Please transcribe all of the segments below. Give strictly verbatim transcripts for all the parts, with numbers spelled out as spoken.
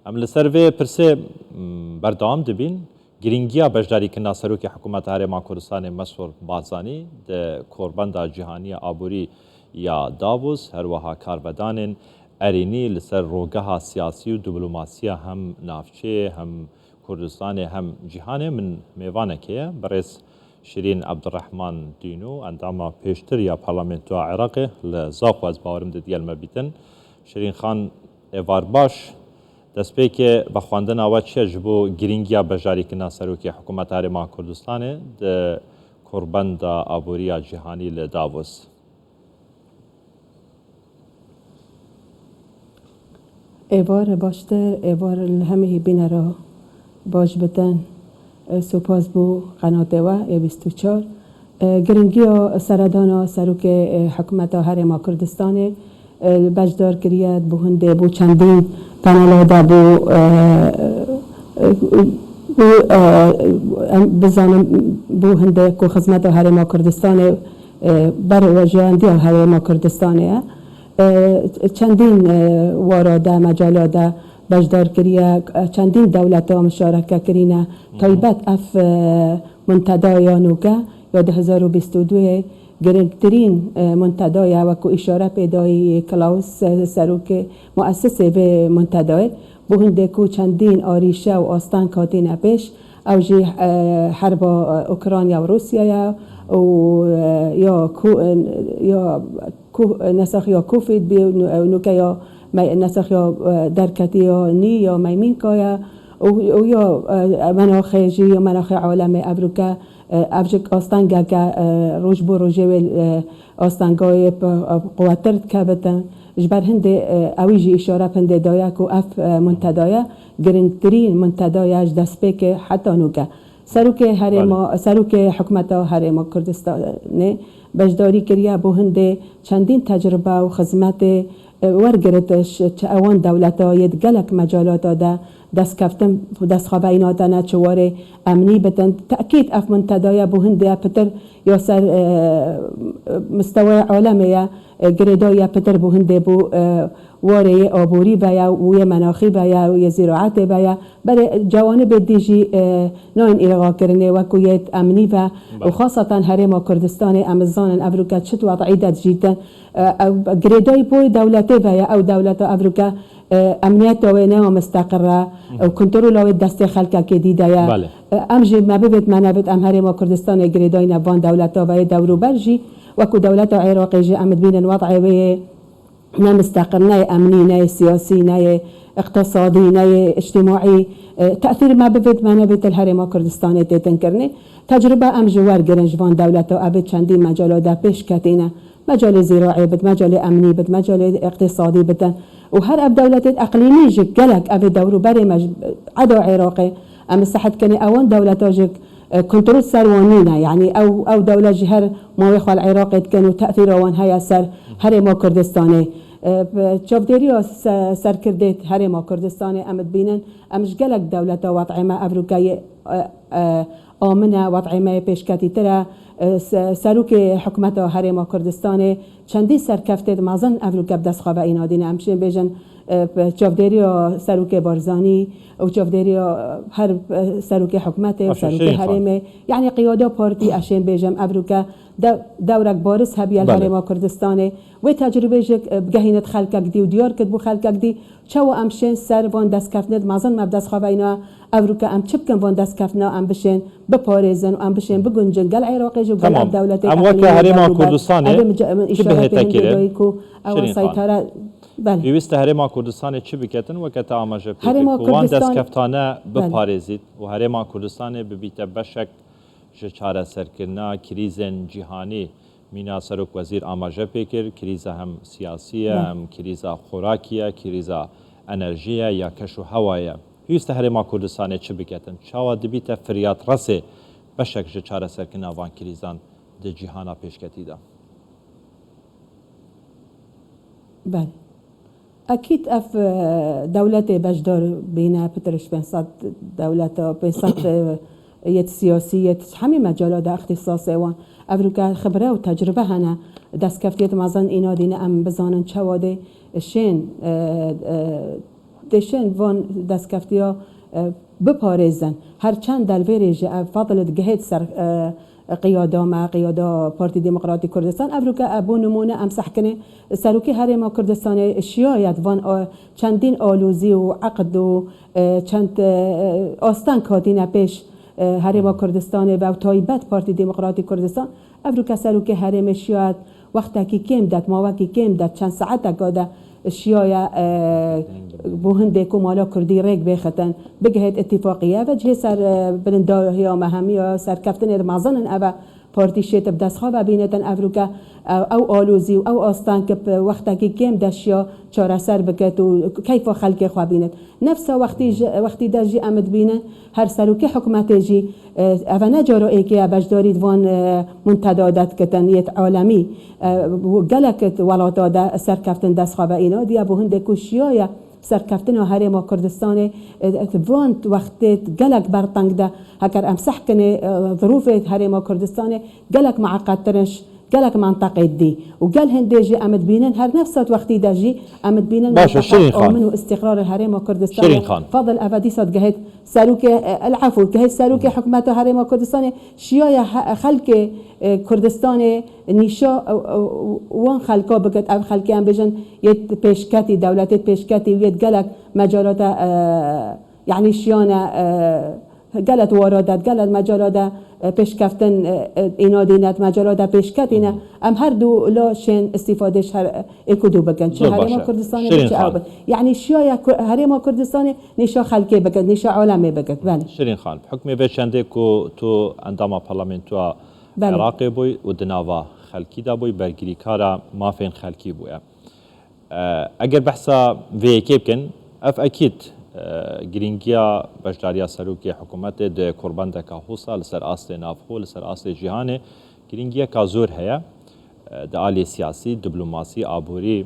Em li ser vê pirsê, mm, berdewam dibîn. Girîngiya beşdarîkirina Serokê Hikûmeta Herêma Kurdistanê Mesrûr Barzanî di Korbenda Cîhanî ya Aborî ya Davos, her wiha karvedanên erênî li ser rogeha siyasî û diplomasiya hem navçeyê, hem Kurdistanê, hem cîhanê min mêvanekê ye. Birêz Şirîn Ebdurrehman Dînû, endama pêştir ya Parlamentoya Iraqê li Zaxo, ez bawerim di digel me bîtin. Şirîn Xan, êvar baş. Destpêkê vexwendina we çi ye ji bo girîngiya beşdarîkirina Serokê Hikûmeta Herêma Kurdistanê di Korbenda Aborî ya Cîhanî li Davos? Êvar baştir, êvar li hemî bînera baş bitin. Spas bo qenatê we yê bîst û çar. Girîngiya seredana Serokê Hikûmeta Herêma Kurdistanê beşdar kiriye, bo hindê, bo çendîn kanala de, bo, bo, em bizanin, bo hindê ku xizmeta Herêma Kurdistanê, e, berwejeyandiya Herêma Kurdistanê ye. E, çendîn, e, wara de, mecala de beşdar kiriye, e, çendîn dewleta mişareke kirîne. Taybet ev, e, muntedaya nûke ya du hezar û bîst û duyê girîngtirîn, e, muntedaye, wekû îşare pê dayî Klaus, e, serokê, muesisê vê muntedayê. Bo hindê ku çendîn arîşe û asteng hatîne pêş, ew jî, e, herba, e, Ukrayna û Rûsya ye û, e, ya ku, e, ya ku, nesaxiya Covid bî, nû-, nûke ya me-, nesaxiya, e, derketî ya nî ya meymînka ye û, û ya, e, menaxê jî ya menaxê alemê evroke, e, ev jî astengeke, e, roj bo rojê wê, e, astengayê bi, e, quwetir dike bitin. Ji ber hindê, e, ewî jî îşare bi hindê daye ku ev, e, muntedaya girîngtirîn muntedaya ji destpêkê heta nûke. Serokê herêma, Belê. Serokê Hikûmeta Herêma Kurdistanê beşdarî kiriye, bo hindê çendîn tecrube û xizmetê, e, wergiritiş, çi ewan dewleta yê di gelek mecalata de destkeftin, destxwebeyîna tene çi warê emnî bitin. Tekîd ev muntedaya bo hindê pitir ya ser, e, mistewaya alemê ye, e, girêdayî ye pitir bo hindê bo, e, warê yê aborî ve ye û yê menaxî ve ye û yê zîraetê ve ye. Berê cewanibê dî jî, e, nayên îlixakirinê wekû yê emnî ve û Belê. Xaseten Herêma Kurdistanê em zanin evroke çi wed'î de dijîtin. E, ew girêdayî bo dewletê ve ye, ew dewleta evroke, e, emniyeta wê ne ya misteqir e, ew kontrola wê destê xelkekê dî de ye. Belê. E, em jî me bivêt me nevêt em Herêma Kurdistanê girêdayî ne van dewleta ve yê dewrûber jî, wekû dewleta Iraqê jî em dibînin wed'ê wê yê ne misteqil, ne yê emnî, ne yê siyasî, ne yê iqtisadî, ne yê îctîmaî, e, tesîr me bivêt me nevêt li Herêma Kurdistanê tê tinkirinê. Tecrube em ji wergirin ji van dewleta, ev ê çendî mecala de pêş ketîne. Mecalê zîraî bit, mecalê emnî bit, mecalê iqtisadî bitin. Û her ev dewletê eqlîmî jî gelek ev ê dewrûberê me ji eda Iraqê. Em bi sehet kenê ewan dewleta jî e, kontrol ser wan nîne. Yanî ew, ew dewlet jî her mawê xwe li Iraqê dikin û tesîra wan heye ser Herêma Kurdistanê. E, bi çavdêriya se-, serkirdê Herêma Kurdistanê em dibînin, em ji gelek dewleta wed'ê me evroke yê, e, e, amin e, wed'ê me yê pêşketîtir e. E, se-, serokê hikûmeta Herêma Kurdistanê çendî serkeftê di mezin evroke bi dest xwe ve înadîne. Em şên bêjin, e, bi çavdêriya serokê Barzanî û çavdêriya, e, her, e, serokê hikûmetê û Baş e, serokê Şirîn Xan. Herêmê, yanî qiyada partî, ez şên bêjim, evroke de-, dewrek bariz hebiye li Belê. Herêma Kurdistanê. Wê tecrûbê jî, e, bigehînit xelkek dî û diyar kit bo xelkek dî, çawa em şên ser van destkeftinê di mezin me bi dest xwe veyna, evroke em çi bikin van destkeftina em bişên biparêzin û em bişên biguncin gel Iraqê jî û gel Tamam. Ev dewletê Em weke eqlîmî Herêma dewrûber. Kurdistanê Evê min ce-, min çi îşaretê bihête hindê kirin? Dayî ku ewa Şirîn Xan. Seytara, belê. Pêwîst e Herêma Kurdistanê çi biketin weke te amaje pê Herêma kir ku wan Kurdistan-, destkeftane belê. Biparêzît û Herêma Kurdistanê bibîte beşek ji çareserkirina krîzên cîhanî? Mîna Serok Wezîr amaje pê kir, krîza hem siyasî ye, Belê. Hem krîza xorakî ye, krîza enerjî ye ya keş û hewa ye. Pêwîst e Herêma Kurdistanê çi biketin? Çawa dibîte firyadresê beşek ji çareserkirina van krîzan di cîhana pêşketî de? Belê. Ekîd ev, e, dewletê beşdar bîne, pitir ji pênc sed dewleta, pênc sed, e, yêt siyasî, yêt hemî mecala de îxtîsasê wan. Evroke xibre û tecrube hene. Destkeftiyêt mezin înadîne em bizanin çawa dê şên, e, e, Dêşên van destkeftiya, e, biparêzin. Her çend delvêrê jî ev Fadil digihêt ser, e, qiyada me, qiyada Partî Demokratîk Kurdistan. Evroke, e, bo nimûne em sehkinê Serokê Herêma Kurdistanê şiyayet van, e, çendîn alozî û eqd û, e, çend, e, asteng hatîne pêş, e, Herêma Kurdistanê ve û taybet Partî Demokratîk Kurdistan. Evroke Serokê Herêmê şiyayet wextekî kêm det, mawekî kêm det, çend saeteka de şiyaye, e, bo hindê ku mala Kurdî rêk bêxitin, bigihêt îtîfaqiye ve cihê ser, e, bilindahiya me hemiya serkeftinê di mezin in eve partî şêt bi dest xwe ve bînitin evroke, e, ew alozî û ew asteng ki bi wextekî kêm de şiya çareser bikit û keyfa xelkê xwe bînit. Nefsa wextî ji, wextî de jî em dibînin her serokê hikûmetê jî, e, eve ne cara êkê ye beşdarî di van, e, munteda de dikitin yêt alemî. E, û gelek welata de serkeftin dest xwe ve îna diye bo hindê ku şiyaye serkeftina Herêma Kurdistanê, e, di van wextê gelek berteng de heker em sehkinê, e, zirûfê Herêma Kurdistanê gelek mueqedtir in. Gelek menteqê dî û gel hindê jî em dibînin her nefsat wextî de jî em dibînin Baş e, menteqat Şirîn Xan. Amin û îstîqrarê Herêma Kurdistanê. Şirîn Xan. Fadil eve dîsa digehêt serokê, e, el efû, digehêt serokê hikûmeta Herêma Kurdistanê şiyaye he-, xelkê, e, Kurdistanê nîşa, e, e, wan xelka bikit, ev xelkê em bêjin yêt pêşketî, dewletê pêşketî û yêt gelek mecalata, e, yanî şiyane, e, Gelek wara de, gelek mecala de, e, pêşkeftin, e, e, îna dîne, mecala de pêşketî ne. Em her du la şên îstîfadê ji her, e, êk û du bikin. Çi Herêma Kurdistanê Şirîn bi, çi ew Xan. Bi. Yanî şiyaye Ku-, Herêma Kurdistanê nîşa xelkê bikin, nîşa alemê bikin. Belê. Şirîn Xan, bi hukmê vê çendê ku tu endama parlamentoya Belê. Iraqê bûy û di nava xelkî de bûy, bergirîkara mafên xelkî bûye. E, eger behsa vê yekê bikin, ev ekîd, e, girîngiya beşdariya serokê hikûmetê di korbendeka hosa li ser astê navxwe, li ser astê cîhanê girîngiyeka zor heye. E, di alê siyasî, diplomasî, aborî,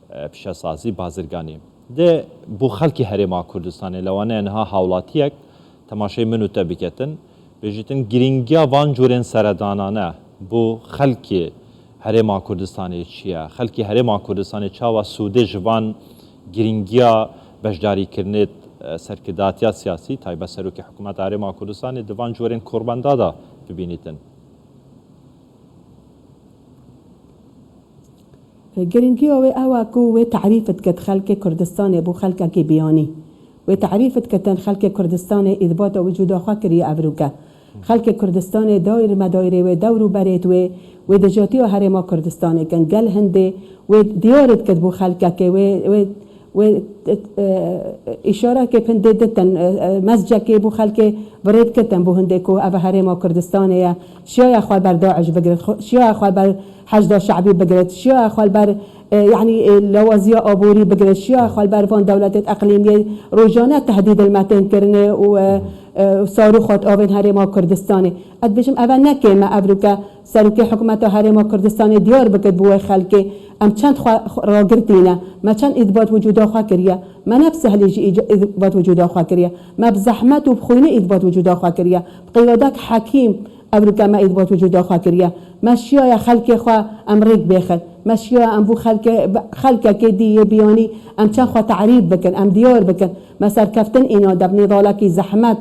e, pişesazî, bazirganî. Di bo xelkê Herêma Kurdistanê, lewane niha hawlatiyek temaşeyê min û te biketin, bêjîtin girîngiya van cûrên seredanane bo xelkê Herêma Kurdistanê çi ye? Xelkê Herêma Kurdistanê çawa sûdê ji van girîngiya beşdarîkirinê, e, serkirdatiya siyasî, taybet serokê hikûmeta Herêma Kurdistanê di van cûrên korbenda de bibînîtin? Girîngiya wê ew e ku wê tarîf dikit xelkê Kurdistanê bû xelkekî biyanî. Wê tarîf dikitin xelkê Kurdistanê îthbata wicûda xwe kiriye evroke. Xelkê Kurdistanê dayr medayrê wê, dewr û berêt wê, wê dijatiya Herêma Kurdistanê kin. Gel hindê wê diyar dikit bû xelkekê wê, wê Wê, e, îşarekê pindê ditin, e, e, mezcekê bû xelkê bi rê dikitin bû hindê ku ev herêma Kurdistanê ye. Şiyaya xwe ber Daîş bigirit, xwe, şiyaya xwe ber Heşda Şe'bî bigirit, şiyaya xwe ber, e, yanî, e, lawaziya aborî bigirit, şiyaya xwe ber van dewletêt eqlîmiyê rojane tehdîd li me tên kirinê û, e, e, sarûxat avên herêma Kurdistanê. Ez dibêjim, ev e ne kêm e, evroke Serokê Hikûmeta Herêma Kurdistanê diyar bikit bi wê xelkê, em çend xwe ragirtî ne, me çend îtbat wicûda xwe kiriye, me ne bi sehlî jî îc-, îtbat wicûda xwe kiriye, me bi zehmet û bi xwînê îtbat wicûda xwe kiriye, bi qiyadek hekîm evroke me îtbat wicûda xwe kiriye, me şiyaya xelkê xwe em rêk bêxin, me şiyaya em bû xelkê, xelkekê dî yê biyanî em çend xwe tarîf bikin, em diyar bikin, me serkeftin îna de bi nîdalekî zehmet,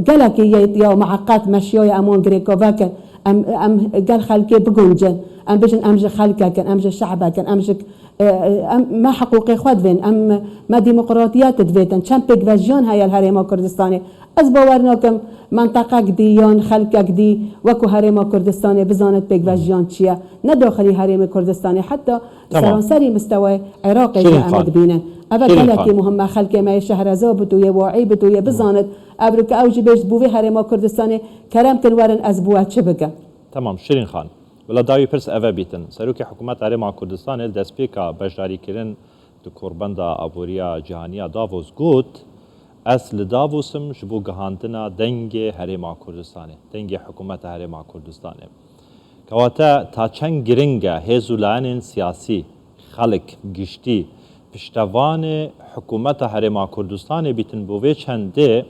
Gelekî yê ya muheqet me şiyoye em wan girêkove kin. Em, em gel xelkê biguncin. Em bijin em ji xelkek in, em ji şehbek in, em ji, e, e, em, me hiqûqê xwe divên, em, me demokratiyet divêtin. Çend pêkvejiyan heye li Herêma Kurdistanê? Ez bawer nakim menteqek dî yan xelkek dî wekû Herêma Kurdistanê bizanit pêkvejiyan çi ye. Ne daxilî Herêmê Kurdistanê, heta Tamam. seranserî mistewayê Iraqê jî Şirin em Xan. dibînin. Ev Şirin gelekî Xan. muhim e, xelkê me yê Şehrezo bit û yê Waî bit û yê bizanit. Evroke ew jî bêjt, bo vê herêma Kurdistanê kerem kin werin ez bo we çi bikim? Tamam, Şirin Xan. Wela dawî pirs eve bîtin. Serokê Hikûmeta Herêma Kurdistanê li destpêka beşdarîkirin di Korbenda Aboriya Cihaniya Davos got, Ez li Davos im ji bo gihandina dengê Herêma Kurdistanê, dengê Hikûmeta Herêma Kurdistanê. Kewate ta çend giring e hêz û layenên siyasî, xelk, giştî, piştevanê Hikûmeta Herêma Kurdistanê bîtin bo vê çendê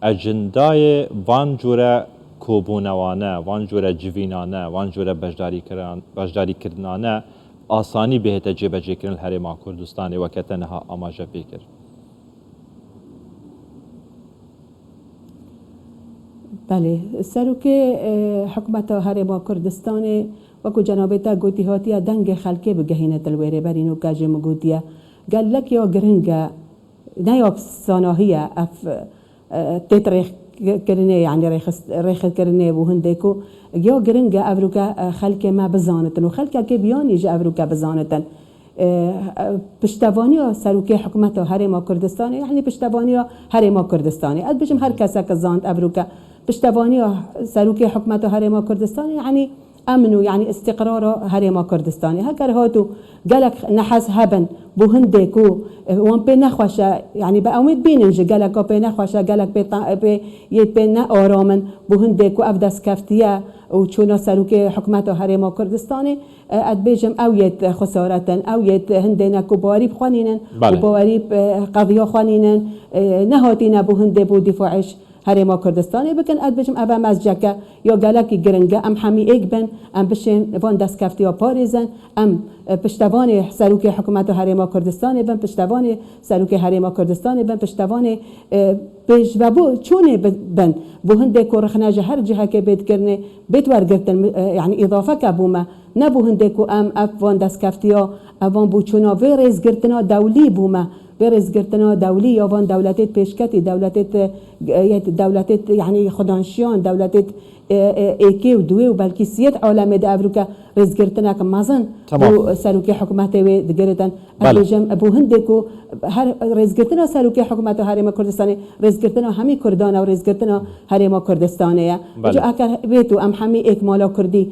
ecindayê van cûre kobûnewane, van cûre civînane, van cûre beşdarîkiran-, beşdarîkirinane asanî bihête cêbecêkirin li Herêma Kurdistanê weke te niha amaje pê kir. Belê, serokê e, hikûmeta Herêma Kurdistanê, wekû cenabê te gotî, hatiye dengê xelkê bigehîne til wê rêberî nûka jê min gotiye. Gelek ya giring e, ne ya sanahî ye ev e, têt rêxkirinê, yanî rêxist- rêxekirinê bû hindê ku ya giring e evroke e, xelkê me bizanitin û xelkekê biyanî ji evroke bizanitin. E, e, piştevaniya serokê hikûmeta Herêma Kurdistanê, yanî piştevaniya Herêma Kurdistanê. Ez dibêjim her kesek zant evroke. Piştevaniya serokê hikûmeta Herêma Kurdistanê, yanî emn û, yanî, îstîqrara Herêma Kurdistanê. Heger hat û gelek nehez hebin, bo hindê ku, e, wan pê nexweş e, yanî, bi emêd bînin ji geleka pê nexweş e, gelek pê ta- pê yê pê ne aram in, bo hindê ku ev destkeftiye û çûna serokê hikûmeta Herêma Kurdistanê, e, ez dibêjim ew yê xesaret in, ew yê hindê ne ku bawerî bi xwe nînin û Belê. bawerî bi, e, qediya xwe nînin, e, nehatîne bo hindê bo dîfaê ji Herêma Kurdistanê bikin, ez dibêjim ev e mezceke ya gelekî giring e, em hemî êk bin, em bişên van destkeftiya parêzin, em, e, piştevanê serokê hikûmeta Herêma Kurdistanê bin, piştevanê serokê Herêma Kurdistanê bin, piştevanê, e, pêşvebû çûnê bi- bin. Bo hindê ku rexne ji her cihekê bêt kirinê, bêt wergirtin, e, yanî îdafeke bo me. Ne bo hindê ku em ev van destkeftiya, ev van boçûna vê rêzgirtina dewlî bo me. Vê rêzgirtina dewlî ya van dewletêt pêşketî, dewletêt, e, yet- dewletêt, yanî xudanşiyan, dewletêt, e, e, êkê û duwê û belkî siyêt alemê de evroke rêzgirtinek mezin Tamam. bo serokê hikûmetê wê digiritin. Ez Belê. dibêjim, bo hindê ku her rêzgirtina serokê hikûmeta Herêma Kurdistanê, rêzgirtina hemî Kurdan e û rêzgirtina Herêma Kurdistanê ye. Belê. Ji eker bêt û em hemî êk mala Kurdî,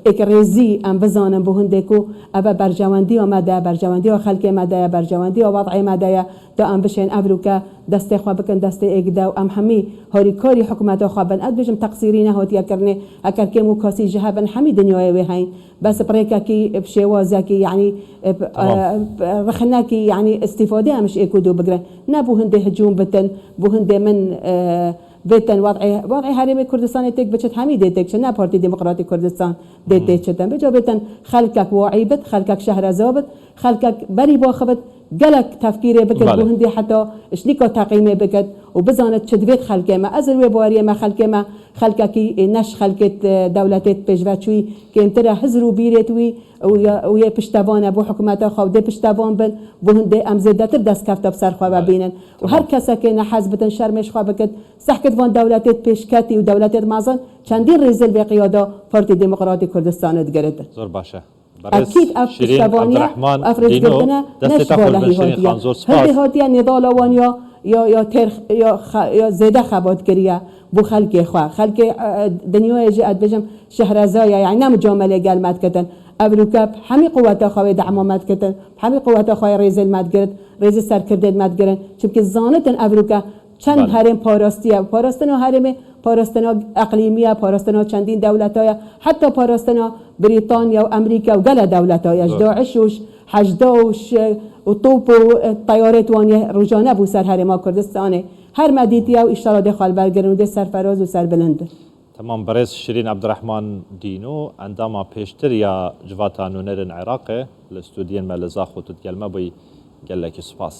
êk rêzî em bizanin bo hindê ku ev e berjewendiya me de, berjewendiya xelkê me de ye, berjewendiya wad'ê me de ye, da em bişên evroke destê xwe bikin destê êk de û em hemî harîkarî hikûmeta xwe bin. Ez dibêjim teqsîrî nehatiye kirinê, eker kêm û kasî ji hebin hemî dinyayê wê heyn. Bes bi rêkekî, bi şêwazekî, yanî, bi, Tamam. e, bi rixinekî, yanî îstîfadê em ji êk û du bigirin. Ne bo hindê hicûm bitin, bo hindê min, e, bêtin wad'ê, wad'ê Herêmê Kurdistanê têk biçit, hemî dê têk çit, ne Partî Demokratîk Kurdistan dê Hmm. tê çitin. Bica bêtin xelkek waî bit, xelkek şehreza bit, xelkek berî baxi bit, gelek tefkîrê bikit, Belê. bo hindê heta şlîka teqîmê bikit û bizanit çi divêt xelkê me. Ez li wê baweriyê me, xelkê me xelkekî, e, ne ji xelkêt, e, dewletêt pêşveçûyî kêmtir e, hizir û bîrêt wî û ya, û yê piştevan e bo hikûmeta xwe û dê piştevan bin, bo hindê em zêdetir destkefta bi ser xwe Belê. vebînin. Û Tamam. her kesekê nehez bitin, şermê ji xwe bikit, sehkit van dewletêt pêşketî û dewletêt mezin çendîn rêzil vê qiyada Partî Demokratîk Kurdistanê digiritin. Zor baş e. Berêz Ekîd ev Şirîn piştevaniye, Abdurrahman ev Dîno, rêzgirtine destê ne ji te xweş balehî bin Şirîn hatiye. Xan, zor spas. Hindê hatiye nêdalawan ya, ya, ya têr, ya, xe, ya zêde xebat kiriye bo xelkê xwe. Xelkê, e, e, dinyayê jî ez dibêjim şehreza ye, yani ne micamelê gel me dikitin. Evroke bi hemî quweta xwe wê dema me dikitin, bi hemî quweta xwe yê rêzê li me digirit, rêzê serkirdê li me digirin. Çimkî zanitin evroke çend Belê. herêm parastiye. Parastina herêmê, parastina eqlîmî ye, parastina çendîn dewleta ye, heta parastina Brîtanya û Amerîka û gele dewleta ye. Ji Doğru. DAIŞ û ji hecda û ji, û top û, e, teyarêt wan yê rojane bû ser herêma Kurdistanê. Her me dîtiye û îşara dê xwe li ber girin û dê serferaz û serbilind in. Temam, birêz Şirîn Abdurrahman Dîno, endama pêştir ya Civata Nûnerên Iraqê, li stûdiyên me li Zaxo tu digel me bûyî, gelekî spas.